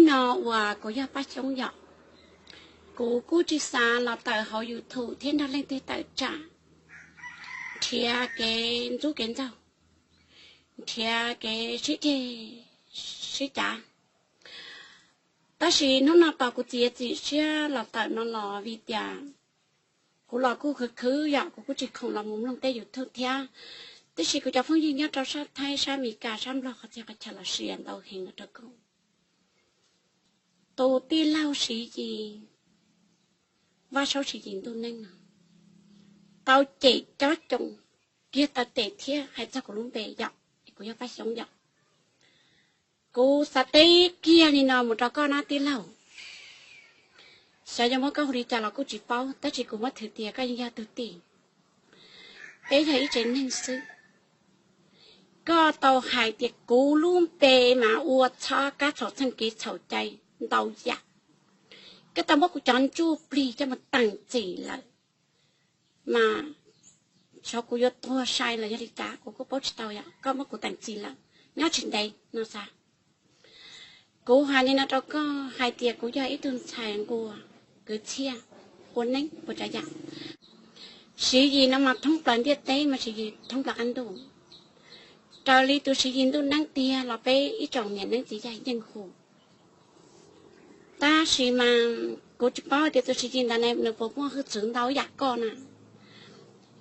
No uas kuv yog Paj Xyoob yom, kuv kuj tsis xav los tawm hauv YouTube thiab nrog leej twg tawm tsam nrhiav kev ntxub kev ntxaug, nrhiav kev sib ceg sib cav. Tab sis hnub no tos kuv txiav txim siab los tawm no los vim tias kuv los kuj khwv khwv yom, kuv kuj tsis khoom los mus mloog tej YouTube thiab. Tiam sis kuv cov phooj ywg nyob rau sab Thaib, sab Amelikas, sab Nplog qhov txhia qhov chaw los sia ntau heev los rau kuv. Tus tij laug Siv Yis, Vaj Saub Siv Yis ntuj neeb no, tau cem cob coos kiag taw tes thiab hais txog kuv lub npe yom, kuv yog Paj Xyoob yom. Kuv xav teb kiag li no mus rau koj na tij laug, xyov yog muab koj hu li cas los kuj tsis paub, tab sis kuv muab thwm tias koj yeej yog tug tij, peb yog ib tsev neeg xwb. Koj tau hais tias kuv lub npe mas ua txhob kab txhaum txheej kev txhaum cai ntau yam. Koj tau muab kuv cov ntsuj plig coj mus teem txim lawm, mas xyov kuv yuav tuag sai los yog li cas kuv kuj paub tsis tau yom, koj muab kuv teem txim lawm nyob tsis ntev no xav. Kuv hais li no rau koj hais tias kuv yog ib tug ntxhais nquag kwv txhiaj, ua neeb ua tsav yam. Siv Yis no mas thoob plaws ntiaj teb mas Siv Yis thoob plaws qab ntuj. Raws li tus Siv Yis ntuj neeb tiag los peb ib tsoom niam neeb txiv yaig yeej hu. Tab sis mas kuv tsis paub tias tus Siv Yis ntawd ne nws puas muaj hwj txwv ntau ib yam koj na,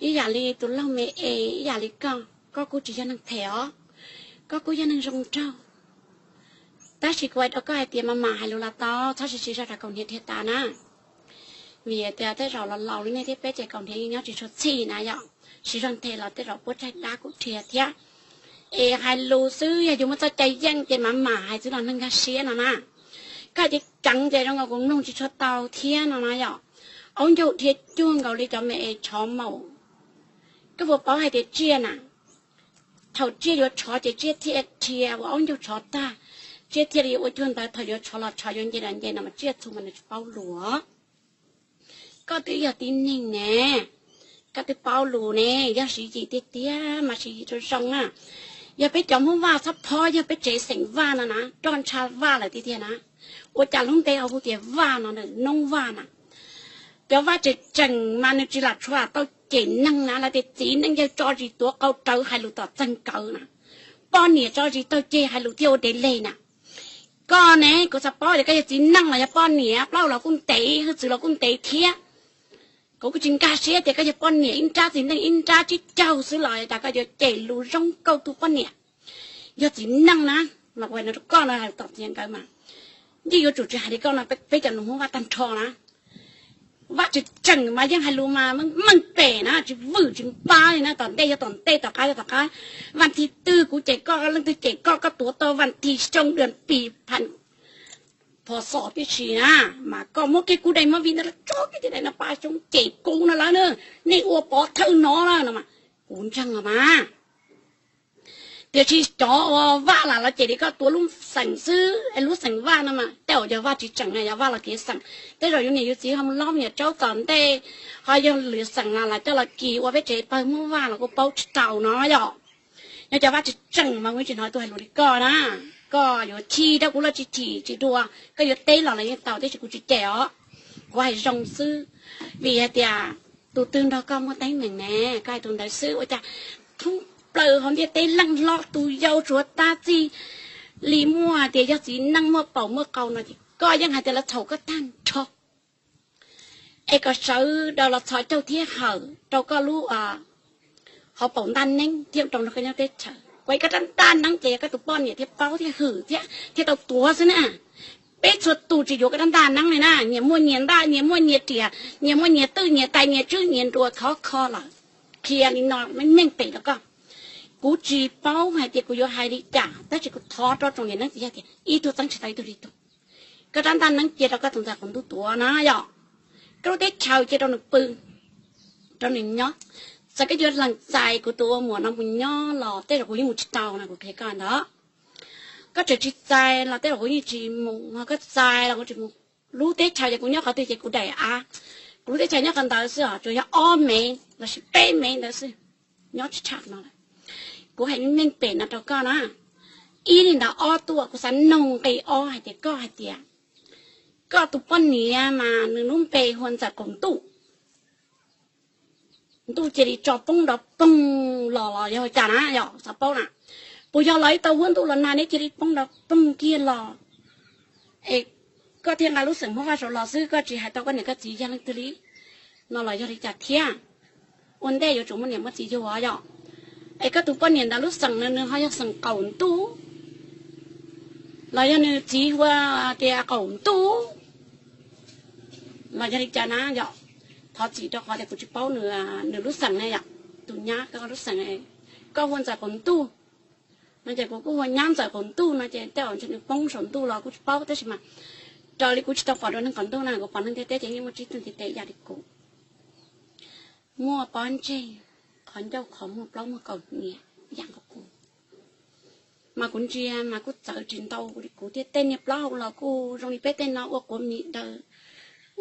ib yam li tus laug me es ib yam li koj, koj kuj tsis yog neeg phem os, koj kuj yog neeg zoo nraug. Tab sis kuv hais rau koj hais tias mas mam hais lus los tau, txhob siv zog rau kaus hniav dhia tas na. Vim tias tej zaum los laus li nej thiab peb ces kaus hniav yeej nyob tsis tshua txhij na yom, siv zog nthe los tej zaum puab tsaig dab kuj dhia thiab. Es hais lus xwb, yog yus muaj txoj cai yeej ces mam mam hais xwb los neeg nkag siab no na. Koj hais ceev ceev ces zoo nkaus kuv mloog tsis tshua tau thiab no na yom. Aub ncaug dhia cuag nkaus li cov me es tshov maum. Koj puas paub hais tias tsiaj na, thaum tsiaj yuav tshov ces tsiaj thiaj dhia ua aub ncaug tshov tag, tsiaj thiaj li ua cuag ntawd, thaum yuav tshov los tshov, yuav nce los nce no mas tsiaj txhu mas nws tsis paub lus. Koj twb yog tib neeg ne, koj twb paub lus ne, yog Siv Yis tiag tiag mas Siv Yis zoo zoo na. Yog peb cov Hmoob Vaj txhob phob, yog peb tsev xeem Vaj no na, roj ntsha Vaj lawm tiag tiag na. Ua cas lub npe ho hu tias Vaj no, Noob Vaj na? Cov Vaj tseem tseem mas nws tsis lam tshua tau cem neeg na, lawv tias txiv neej yawg tso zis tuav qau rawv hais lus tom txeeg kawg na. Poj niam tso zis taug ceg hais lus thiaj ua dev leg na. Koj ne, kuv xav paub tias koj yog txiv neej los yog poj niam, plaub los kuj ntev, hwj txwv los kuj ntev thiab. Kuv kuj tsis nkag siab tias koj yog poj niam ib nrab txiv neej ib nrab tsib caug xwb los cas koj yuav cem lus zoo nkauj tu poj niam. Yog txiv neej na, mas kuv hais no rau koj no, hais tom txiv nkawd mas yeej yuav tsum tsis hais li koj no, peb cov nus Hmoob Vaj tag nrho na. Vaj tseem tseem mas yeej hais lus mas meej pem na, tsis vwm tsis npab li na, tom ntej yog tom ntej, tom qab yog tom qab. Vas thiv twg kuv cem koj, leej twg cem koj, koj tuav tau vas thiv xyoo dua pis pha phos xos tib si na, mas koj muab kiag kuv daim movie ntawd los tso kiag daim no, Paj Xyoob cem kuv no lawm na, nej ua pov thawj no lawm no mas kuv ntseeg los mas. Tiam sis cov uas Vaj lam los cem li koj tuav lub xeem xwb, lub xeem Vaj no mas tej zaum yog Vaj tsis tseem, yog Vaj los kev xeem, tej zaum yus niam yus txiv ho mus lob me nyuam tsaub tom ntej, ho yog lwm xeem los coj los kis ua peb tsev pawg Hmoob Vaj los kuj paub tsis tau no yom. Nyob cov Vaj tseem tseem mas kuv tsis hnov tus hais lus li koj na. Koj yuav chim rau kuv los tsis chim tsis dua, koj yuav teb los los yeej tau, tab sis kuv tsis cem os. Kuv hais zoo xwb, vim hais tias tus twg nrog koj muaj teeb meem ne, koj hais tus ntawd xwb. Ua cas thoob plaws hauv ntiaj teb leej hlob tus yau tsuav tab txij li muaj tias yog txiv neej muaj paum muaj qau no ces koj yeej hais tias lawv txhaum koj tag nrho. Es kom sawv daws los txhos caug thiab hawm rau koj lub hauv paus ntaj neeb thiab rau nrog koj nyob teb chaws. Kuv hais koj rab ntaj neeb ces yog koj tus poj niam thiaj paub thiaj hwm thiab thiaj tau tuav xwb na. Peb txhua tus tsis yuav koj rab ntaj neeb li na, nyias muaj nyias ntaj, nyias muaj nyias riam, nyias muaj nyias twj nyias tais, nyias tswb nyias nruas khov kho lawm. Qhia li no meej meej pem rau koj. Kuv tsis paub hais tias kuv yuav hais li cas, tab sis kuv thov rau tsoom niam neeb txiv yaig tias ib tug txeeb tsis tau ib tug li tug. Koj rab ntaj neeb cia rau koj tus ntxhais qaum ntuj tuav na yom. Koj lub teb chaws cia rau nws pw, rau nws nyob. Txawm koj yuav lees txais kuv tus ua muam no mus nyob los tej zaum kuv yeej mus tsis tau no, kuv qhia koj ntawd. Koj tseem tsis txais los tej zaum kuv yeej tsis mus, ho koj txais los kuv tsis mus. Lub teb chaws ces kuv nyob qhov twg ces kuv daim av, kuv lub teb chaws nyob qhov ntawd xwb os, tsuas yog ob mev lossis peb mev ntawd xwb, nyob tsis tshaj no lawm. Kuv hais meej pem no rau koj na, Ib li ntawd ob tuaj, kuv xav noog nqe ob hais tias koj hais tias koj tus poj niam mas nws lub npe hu ua Ntxawm Qaum Ntuj, ntuj cia li tso poob nrov poog los los yog ua cas na, yog xav paub na, puas yog los ib tau huab ntuj los nag neb cia li poob nrov poog kiag los, es koj thiaj nqa lub xeem Hmoob Vaj Saum los xwb, koj tsis hais tau koj niam koj txiv yog leej twg li no los yog li cas thiab? Ua ntej yuav tsum muaj niam muaj txiv yug os yom. Es koj tus poj niam ntawd lub xeem no nws ho yog xeem Qaum Ntuj los yog nws txiv hu ua tias Qaum Ntuj los yog li cas na yom? Thov txim rau qhov tias kuv tsis paub nws lub xeem ne yom. Tus nyab koj lub xeem, koj hu ua Ntxawm Qaum Ntuj no ces kuv kuj hu ua nyab Ntxawm Qaum Ntuj no ces tej zaum ntshe nws poob saum ntuj los kuj tsis paub, tab sis mas raws li kuv tsis tau pom dua neeg qaum ntuj na, kuv pom neeg ntiaj teb ces yeej muaj tsib tug ntiaj teb ib yam li kuv, muaj pob ntseg, qhov ncauj qhov muag plaub muag kaus hniav ib yam nkaus kuv. Mas kuv ntsia mas kuj txawv tsis ntau li kuv thiab, tej niag plaub hau los kuj zoo li peb tej no ua quav mis daws,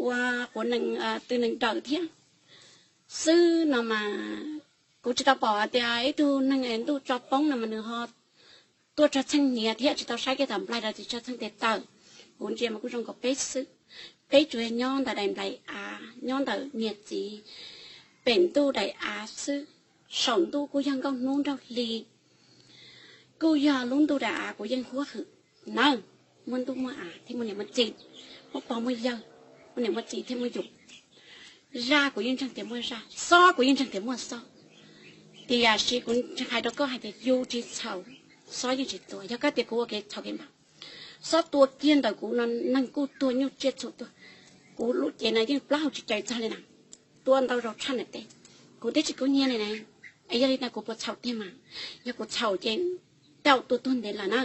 ua quav nees, tw nees daws thiab xwb no mas. Kuv tsis tau pom hais tias ib tug neeg es ntuj tso poob no mas nws ho tuaj tsawg txheej hniav thiab, tsis tau saib kiag tom nplaig rau tsis tsawg txheej tes taw. Kuv ntsia mas kuj zoo nkaus peb xwb, peb tsuas yog nyob ntawm daim nplaim av, nyob ntawm niag txiv pem ntuj daim av xwb. Saum ntuj kuj yog nkauj hnub nraug hli, kuj yog lub ntuj daim av kuv yeej huab hwm nawb. Muaj ntuj muaj av thiab muaj niam muaj txiv, muaj pog muaj yawg, muaj niam muaj txiv thiab muaj yus. Zaj kuv yeej ntseeg tias muaj zaj, xob kuv yeej ntseeg tias muaj xob. Tiam sis kuv hais rau koj hais tias yus tsis txhaum, xob yeej tsis tua. Yog koj tias kuv ua kev txhaum kev npam, xob tua kiag ntawm kuv no neeg kuj tuag nyuj tsiaj txhu tuag. Kuv lub cev no yeej plaub hau tsis caw txog li na, tua ntau zaus tshaj nram teb, kuv twb tsis kub hnyiab li na. Es yog li no kuv puas txhaum tiag mas? Yog kuv txhaum ces tau tua tuag ntev lawm na.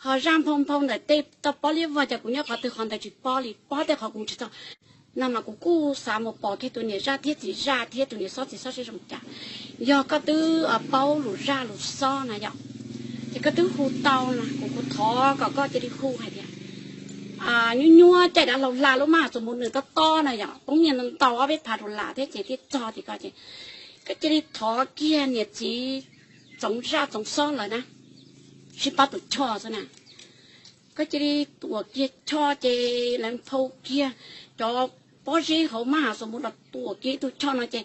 Ho zaj nphau nphau ntawm tej toj pob liab vog ces kuv nyob qhov twg qhov ntawd tsis paub li, paub tej qhov kuv tsis txog no mas kuv kuj xav mus pom kiag tus niam zaj thiab txiv zaj thiab tus niam xob txiv xob seb zoo cas. Yog koj twb paub lus zaj lus xob na yom, ces koj twb hu tau na, kuv kuv thov kom koj cia li hu hais tias nyuaj nyuaj caij dav hlau hla lub maj txus mus nws tob tob na yom, poob nyiaj ntau ntau ob peb phav rau lam thiab ces thiaj txog tim ko ces koj cia li thov kiag niam txiv Txoov Zaj Txoov Xob lawm na, sib pab tus choj xwb na. Koj cia li tuam kiag choj ces lawv nphau kiag cov pob zeb hauv maj txus mus los tuam kiag ib tug choj no ces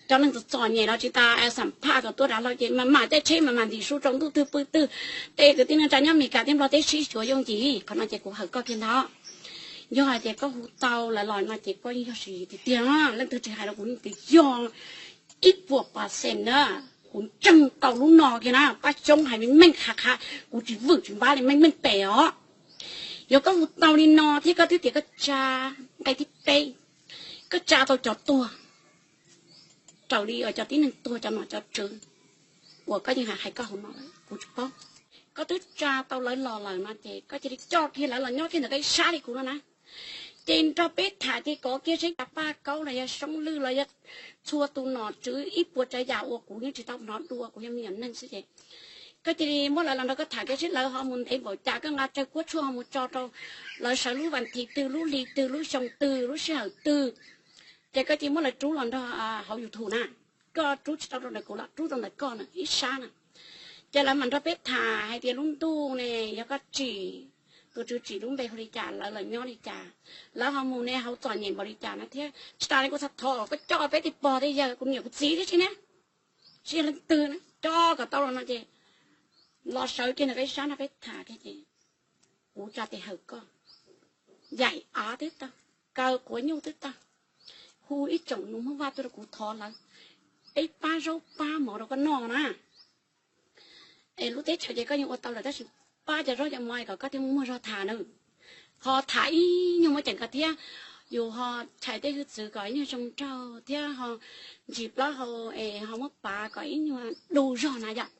cov neeg txom txom nyem los tsis tas xam phaj kom tuaj dav hlau ces mam mam caij tsheb mam mam ntim su rau ntuj twg pw twg. Tej kwv tij neej tsa nyob Mes Kas thiab Nplog teb sib xyuas yooj yim, qhov no ces kuv hawm koj kiag ntag. Yog hais tias koj hu tau lawv los no ces koj yog siv tiag tiag, leej twg tsis hais rau kuv tias yog ib puas pas xees na, kuv ntseeg tau lub no kiag na, pab xyoob hais meej meej qha qha, kuv tsis vwm tsis npab li, meej meej pem os. Yog koj hu tau li no thiab koj twb tias koj tsa nqe thib peb, koj tsa tau cov tuag raws li cov tib neeg tuag cov nom cov tswv uas koj yeej hais koj hauv no, kuv tsis paub. Koj twb tsa tau lawv los lawm no ces koj cia li coj kiag lawv los nyob kiag ntawm koj ib sab li kuv no na. Ces nrog peb tham ces kov kiag seb cas Paj Kaub los yog Soob Lwj los yog txhua tus nom tswv ib puas tsav yam uas kuv yeej tsis tau hnov dua, kuv yog me nyuam neeg xwb ces koj cia li muab lawv los nrog koj tham kiag seb lawv ho mus ntev npaum cas, koj nqa tsawg kuab tshuaj ho mus tso rau lawv sawv lub vas thiv twg, lub hli twg, lub xyoo twg, lub sij hawm twg. Ces koj cia li muab lawv rub los nrog hauv YouTube na, koj rub tsis tau rau ntawm kuv los rub rau ntawm koj na ib sab na. Ces lawv mam nrog peb tham hais tias lub ntuj ne yog koj tsim, tus tswv tsim lub npe hu li cas, lawv los nyob li cas, lawv ho mus ne hauv txom nyem npaum li cas no thiab. Tsis tas li kuv xav thov koj coj peb tej pog tej yawg, kuv niam kuv txiv thiab tsis ne, tsis yog leej twg na, coj kom tau los no ces los sawv kiag ntawm koj ib sab nrog peb tham kiag ces kuv tsa tes hawm koj. Yaim av twb tag, kaw quav nyuj twb tag, hu ib tsoom nus Hmoob Vaj tuaj rau kuv thov lawv, peb pab zaub pab mov rau koj noj na. Es lub teb chaws ces koj yeej ua tau lawm tab sis pab cov zaub cov mov es kom koj thiaj muaj zog tham na. Ho tham ib nyuag muaj ceem koj thiab, yus ho tshais tej hwj txwv kom ib nyuag zoo nraug thiab ho ntsis plaub hau es ho muab pav kom ib nyuag du zog na yom.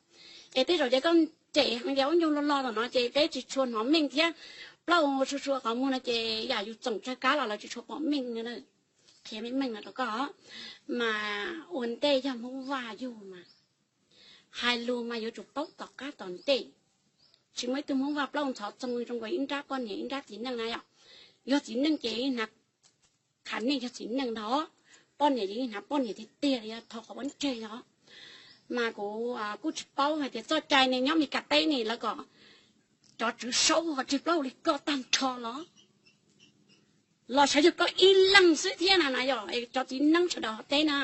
Es tej zaum ces koj cem heev ces ua nyuag lo lo tom no ces peb tsis tshua hnov meej thiab, plaub hau sua sua qhov muag no ces yam yus txoom tsawg kab los lawv tsis tshua pom meej. Qhia meej meej no rau koj, mas ua ntej yog Hmoob Vaj yug mas hais lus mas yuav tsum paub tom qab tom ntej. Tsis muaj ib tug Hmoob Vaj plaub ntxhov txoog zoo nkaus ib nrab poj niam ib nrab txiv neej na yom. Yog txiv neej ces hnav qhov nej yog txiv neej ntag, poj niam ces yeej hnav poj niam tiag tiag li, thov qhov pob ntseg no. Mas kuv kuj tsis paub hais tias txoj cai ne nyob Mes Kas teb ne lawv kom Cov tswv saub ho tseg plaub hau li koj tag nrho los, los sav yog koj ib leeg xwb thiab na. Na yog cov txiv neeb sawv daws ho teb na,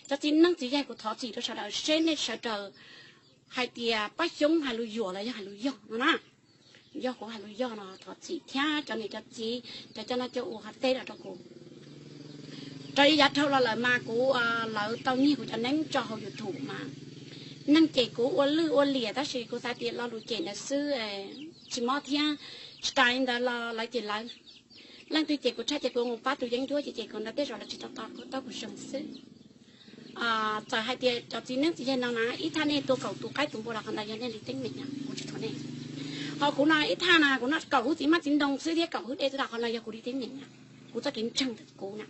cov txiv neeb txiv yaig, kuv thov txim rau sawv daws seb nej sawv daws hais tias Pab Xyoob hais lus yuam los yog hais lus yog no na. Yog kuv hais lus yog no thov txim thiab cov niam cov txiv, cov coj noj coj ua ho teb los rau kuv. Raws li yav dhau los lawm mas kuv, lawv tau nyiag kuv cov neeb tso hauv YouTube mas neeg cem kuv ua lwj ua liam, tab sis kuv xav tias lo lus cem ntawd xwb, tsis mob thiab. Tsis tas li ntawd los lawv cem lawv. Leej twg cem kuv tshaj ces kuv mus pab tus yeeb ncuab ces cem kuv ntawd tej zaum lawv tsis tau to kuv, tau kuv zoo xwb. Txawm hais tias cov txiv neeb txiv yaig no na, ib thaj nej tua kaum tus qaib tus npua los qhov ntawd yog nej li teeb meem na, kuv tsis thuam nej. Ho kuv no ib thaj na kuv noj kaum hub txiv hmab txiv ntoo xwb thiab kaum hub dej xwb los qhov no yog kuv li teeb meem na, kuv txoj kev ntseeg ntawm kuv na.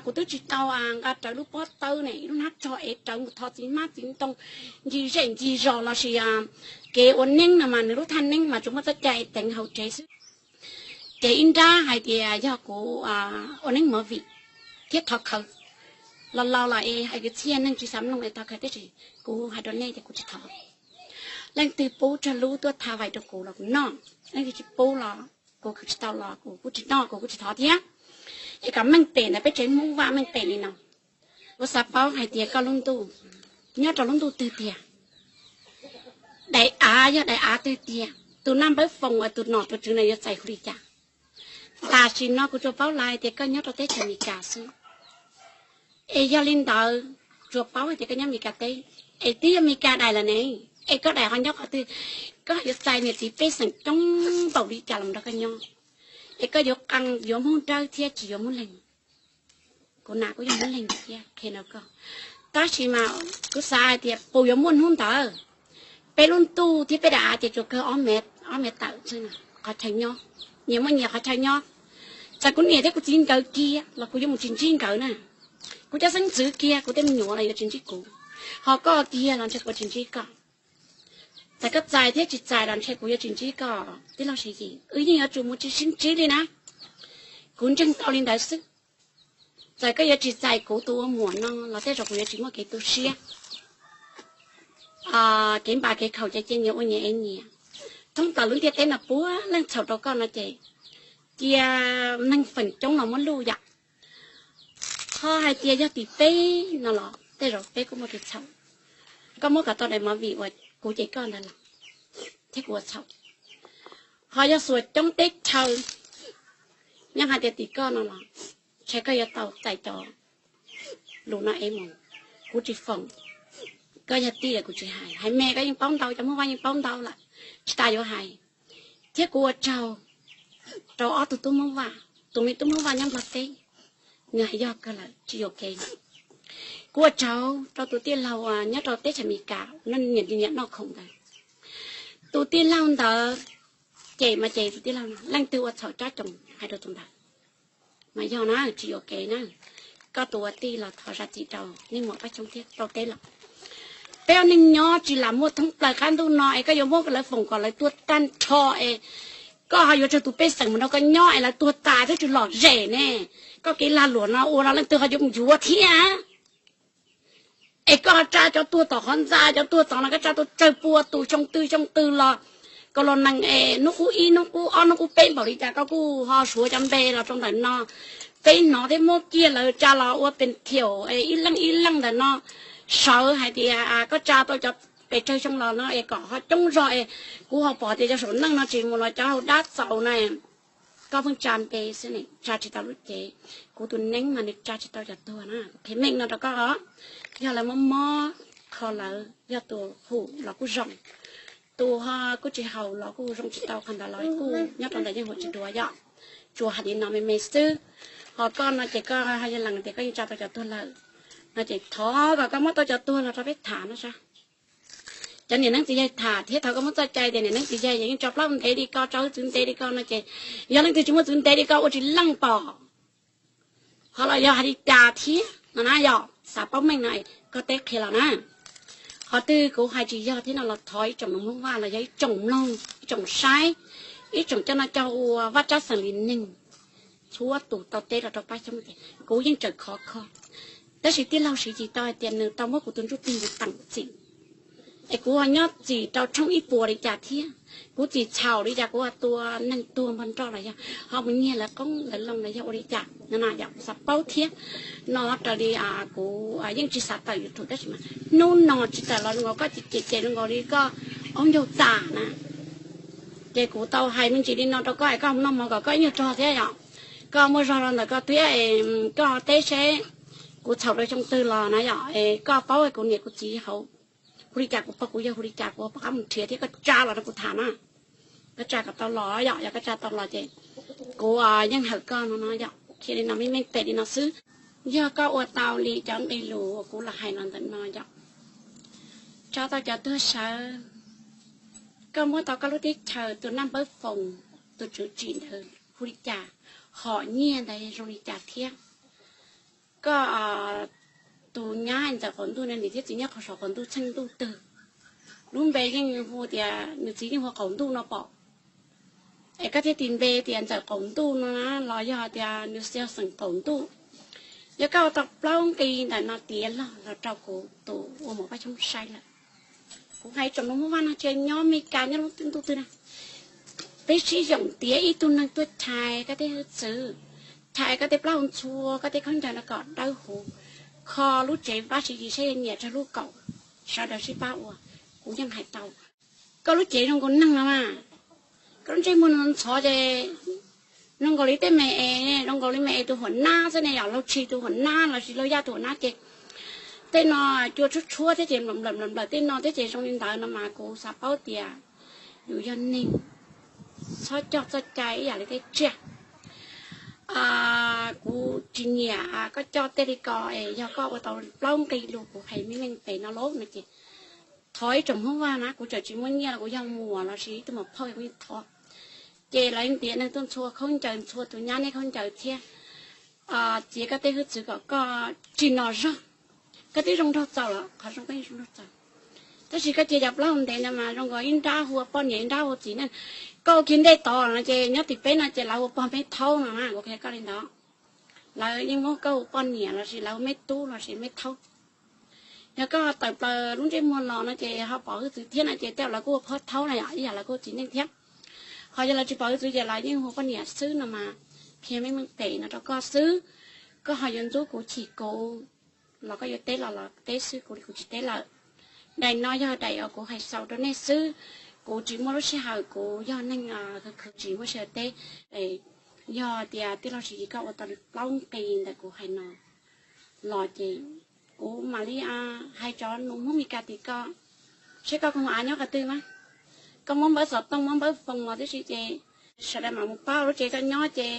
Kuv twb tsis tau nqa rawv lub pob tawb ne, ib lub hnab tsho es rawv mus tho txiv hmab txiv ntoo ncig zej ncig zos lossis kev ua neeb no mas nws lub thaj neeb mas tsuas muaj txoj cai teev hauv tsev xwb. Ces ib nrab hais tias yog kuv ua neeb movie thiab thov khawv, los laus los es hais kwv txhiaj neeg tsis xav mloog es thov khawv, tiam sis kuv hais rau nej tias kuv tsis thov. Leej twg pub tsawg lub tuaj tha vais rau kuv los kuv noj, leej twg tsis pub los kuv khwv tsis tau los kuv kuj tsis noj, kuv kuj tsis thov thiab. Es kom meej pem ntawm peb tsev Hmoob Vaj meej pem li no. Kuv xav paub hais tias koj lub ntuj nyob rau lub ntuj twg tiag? Daim av yog daim av twg tiag? Tus Naj Npawb Foom uas tus nom tus tswv no yuav txais kuv li cas? Tam sim no kuv tsuas paub lawm tias koj nyob rau teb chaws Amelikas xwb. Es yog li ntawd, tsuas paub hais tias koj nyob Amelikas teb, es twb yog Amelikas daim lawm ne, es koj daim ho nyob qhov twg? Koj yuav txais niam txiv pej xeem coob npaum li cas los nrog koj nyob? Es koj yuav qee yuav Hmoob Dawb thiab tsis yuav Hmoob Leeg? Kuv nam kuj yog Hmoob Leeg thiab, qhia rau koj. Tab sis mas kuv xav hais tias puas yuav muaj hnub ntawd? Peb lub ntuj thiab peb daim av ces tsuas kawg ob mev tawm xwb, qhov chaw nyob, nyias muaj nyias qhov chaw nyob. Txawm kuv niam thiab kuv txiv nkawd kiag los kuv yuav mus tsis ntsib nkawd na. Kuv cov xeeb ntxwv kiag, kuv tej me nyuam los yuav tsis ntsib kuv. Ho koj kiag los ntshe kuv tsis ntsib koj. Txawm koj txais thiab tsis txais los ntshe kuv yuav tsis ntsib koj. Tij laug Siv Yis, wb yeej yuav tsum mus tsis sib ntsib li na. Kuv ntseeg tau li ntawd xwb. Txawm koj yuav tsis txais kuv tus ua muam no los tej zaum kuv yuav tsis muaj kev tu siab. Kev npam kev khaum ces cia nyias ua nyias ev nyias. Thoob plaws lub ntiaj teb no puav leej txhaum rau koj no ces cia neeg feem coob los muab luj yam. Ho hais tias yog tim peb no los tej zaum peb kuj muaj kev txhaum. Koj muab kom tau daim movie uas kuv cem koj ntawd los thiab kuv ua txhaum. Ho yog xuas coob teb chaws nyob hais tias tim koj no los ntshe koj yuav tau txais cov lus no ev mus. Kuv tsis foom, koj yog tij lawm kuv tsis hais, hais me koj yeej paub ntau, cov Hmoob Vaj yeej paub ntau lawm, tsis tas yuav hais. Thiab kuv ua tsaug rau ob tug tub Hmoob Vaj, tus me tub Hmoob Vaj nyob Nplog teb, nws hais yog kawg lawm tsis yuam kev. Kuv ua tsaug rau tus tij laug nyob rau teb chaws Amelikas no, niam noj khoom ntawd. Tus tij laug ntawd ces mas ces tus tij laug no, leej twg ua txhaum cob coos hais rau tus ntawd. Mas yog na, tsis yuam kev na. Koj tus ua tij los thov zam txim rau nej muam Paj Xyoob thiab rau teb los. Peb ua neej nyob tsis lam muaj thoob plaws qab ntuj no es koj yuav muab lawv foom kom lawv tuag tag nrho es koj ho yuav tseg tus pej xeem mus nrog koj nyob es lawv tuag tas thiab tsis lom zem ne. Koj kev lag luam no ua los leej twg ho yuav mus yuav thiab? Es koj ho tsa cov tuag tom qhov ntxa, cov tuag tom no koj tsa tuaj tsawg pua tus, xyoo twg xyoo twg los, koj los nees es hnub qub ib, hnub qub ob, hnub qub peb npaum li cas koj kuj ho suav cov npe los rau ntawm no. Peb hnov thiab muab kiag lawv tsa los ua pes thiaum es ib leej ib leej ntawm no sawv hais tias koj tsa tau cov pes tsawg xyoo los no es kom ho coob zog es kuv ho pom tias cov saum neej no tsis mus los cov hauv dab txaus na. Koj pheej tsa npe xwb ne, tsa tsis tau lub cev. Kuv tus neeb mas nws tsa tsis tau cov tuag na, qhia meej no rau koj os. Yog lawv mob mob kho lawv, yog tus haum los kuj zoo, tus ho kuj tsis haum los kuj zoo tsis tau, qhov ntawd los kuj nyob rau ntawm yeej haum tsis dua yom. Tsuas hais li no me me xwb. Ho koj no ces koj yog lees tias koj yeej tsa tau cov tuag lawm no ces thov kom koj muab tau cov tuag los rau peb tham no sas. Cov niam neeb txiv yaig tham thiab thov koj muab txoj cai tias niam neeb txiv yaig yeej tso plaub ntev li ko, tso wb txwv ntev li ko no ces yog leej twg tsis muaj txwv ntev li ko ua tsis leej pom. Ho los yog hais li cas thiab no na, yog xav paub meej no koj teb qhia los na. Qhov twg kuv hais tsis yog thiab no los thov ib tsoom Hmoob Vaj los yog ib tsoom mloog, ib tsoom saib, ib tsoom coj noj coj ua, vaj tsab xeem li neeg, txhua tus tau teb los rau Paj Xyoob tias kuv yeej tseem khov kho. Tab sis tij laug Siv Yis tau hais tias nws tau muab kuv tus ntsuj plig mus teem txim. Es kuv ho nyob txim rau tshooj ib puas li cas thiab, kuv txim txhaum li cas, kuv ho tua neeg tuag npog nroj los yog ho mus nyiag lawv qoob lawv loo los yog ua li cas no yom, kuv xav paub thiab no raws li kuv yeej tsis xav tawm YouTube tab sis mas hnub no tsis tawm los zoo nkaus koj cem cem zoo nkaus li koj aub ncaug tas na. Ces kuv tau hais me ntsis li no rau koj es koj noj mov kom koj ib nyuag rog thiab yom. Koj muaj zog rau ntawm koj thiab es koj teb seb kuv txhaum rau xyoo twg los na yom, es koj paub kuv niam kuv txiv hauv hu li cas, kuv pog kuv yawg hu li cas, kuv pom qab mus nrhiav thiab koj tsa los rau kuv tham na. Koj tsa kom tau los yom, yog koj tsa tau los ces kuv yeej hawm koj no no yom, qhia li no meej meej pem li no xwb. Yog koj ua tau li cov nqe lus uas kuv los hais los ntawm no yom, tso tau cov tuag sawv, koj muab tau koj lub teb chaws tus naj npawb foos, tus tswv tsim ntawd hu li cas, hom nyiaj ntawd zoo li cas thiab. Koj tus nyab ntxawm qaum ntuj no niam thiab txiv nyob qhov saum qaum ntuj txheej ntuj twg, lub npe yeej hu tias nws txiv yeej hu qaum ntuj no pom. Es koj thiaj tis npe tias ntxawm qaum ntuj no los yog tias nws yog xeem qaum ntuj. Yog koj ua tau plaub nqi ntawm no tiav log los rau kuv tus ua mus pab xyoob saib lawm. Kuv hais tsoom nus Hmoob Vaj no tsis nyob Mes Kas nyob lub ntuj twg na, peb sib yoom tiav ib tug neeg tuaj chais koj tej hwj txwv, chais koj tej plaub hau ntxhua, koj tej khaub ncaws no kom dawb huv, kho lub tsev Vajtswv Yis saib nyiam tsawg lub kaum, sawv daws sib pab ua. Kuv yeej hais tau, koj lub cev zoo nkaus neeg no mas, koj lub ntsej muag no ntxhov ces zoo nkaus li tej me es, zoo nkaus li me es tus huam nab xwb ne yom, laug tshis tus huam nab lossis laug yaj tus huam nab ces tej no cua tshuab tshuab thiab ces nplawm nplawm nplawm tej no thiab ces zoo li ntawd no mas kuv xav paub tias yus yog neeg txhob coj txoj cai ib yam li tej tsiaj. Kuv tsis nyiam koj coj tej li ko es yog koj ua tau plaub nqi lus kuv hais meej meej pem no lauj no ces thov ib tsoom Hmoob Vaj na, kuv tseem tsis muaj nyiaj los kuv yog muam lossis ib tug muam phauj kuv yeej thov. Ces lawv ntiav neeg tuaj ntxhua khaub ncaws ntxhua tus nyab nej khaub ncaws thiab txiav koj tej hwj txwv kom koj tsis nom zog. Koj twb zoo nraug txaus los qhov zoo koj yeej zoo nraug txaus, tab sis koj cia cov plaub hau ntev no mas zoo nkaus ib nrab hu ua poj niam ib nrab hu ua txiv neej. Koj ua kiag ntej tod no ces nyob tim peb no ces lawv hu ua pog meb thaub no na, kuv qhia koj li ntawd. Lawv yeej muab koj hu ua poj niam lossis lawv hu ua meb tub lossis meb thaub. Yog koj tawm plaws lub ntsej muag los no ces ho pom hwj txwv thiab no ces tej zaum lawv kuj ua phob thaub na yom, ib yam lawv kuj ua txiv neej thiab. Ho yog lawv tsis pom hwj txwv ces lawv yeej hu ua poj niam xwb no mas qhia meej meej pem no rau koj xwb. Koj ho yuav ntxub kuv chim kuv los koj yuav teb los los teb xwb, kuv li kuv tsis teb lawm. Daim no yog daim uas kuv hais xaus rau nej xwb. Kuv tsis muaj lub sij hawm, kuv yog neeg khwv khwv tsis muaj sij hawm teb. Yog tias tij laug Siv Yis koj ua tau li plaub nqi ntawm kuv hais no los ces kuv mam li hais cov nus Hmoob Mes Kas tim koj, seb koj koom av nyob qhov twg mas. Koj muab npawb xov tooj muab npawb foos los tib si ces sawv daws mam mus pab lub tsev koj nyob ces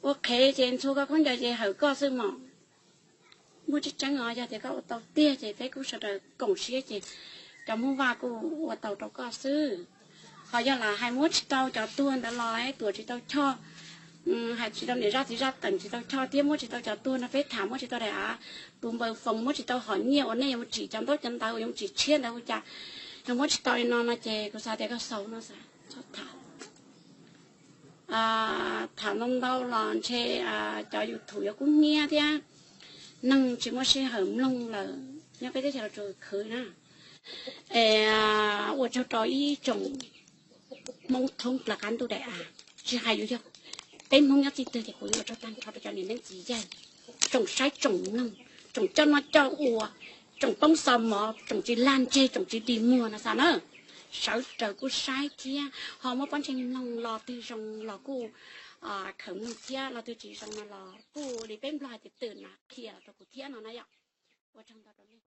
ua qhev ces ntxhua koj khaub ncaws ces hawm koj xwb mog. Muaj tseeb tseeb os, yog tias koj ua tau tiag ces peb kuj sawv daws koom siab ces cov Hmoob Vaj kuj ua tau rau koj xwb. Ho yog lam hais muab tsis tau cov tuag ntawd los tuam tsis tau choj, hais tsis tau niam zaj txiv zaj teem tsis tau choj thiab muab tsis tau cov tuag no peb tham muab tsis tau daim av, tus npawb foos muab tsis tau hom nyiaj uas nej yuav mus tsim cov ntaub cov ntawv uas yuav mus tsim tshiab ntawd ua cas, yog muab tsis tau li no no ces kuv xav tias koj xaus no xav txhob tham. Tham ntau ntau los ntshe cov YouTube yuav kub hnyiab thiab, neeg tsis muaj sij hawm mloog lawm, nyob peb teb chaws los tsuas khwv na. Es ua tsaug rau ib tsoom Hmoob thoob plaws qab ntuj daim av, tsis hais yus yog peb Hmoob nyob txij twg ces kuv yuav ua tsaug tag nrho rau cov niam leej txiv yaig, tsoom saib tsoom mloog, tsoom coj noj coj ua, tsoom poob xo mov, tsoom tsis lag ntseg, tsoom tsis dig muag no xav na. Sawv daws kuj saib thiab ho muab pob ntseg mloog, lo twg zoo los kuj khaws mloog thiab lo twg tsis zoo no los kuj li peb Nplog hais tias twm na qhia los rau kuv thiab no na yom. Ua tsaug ntau rau nej.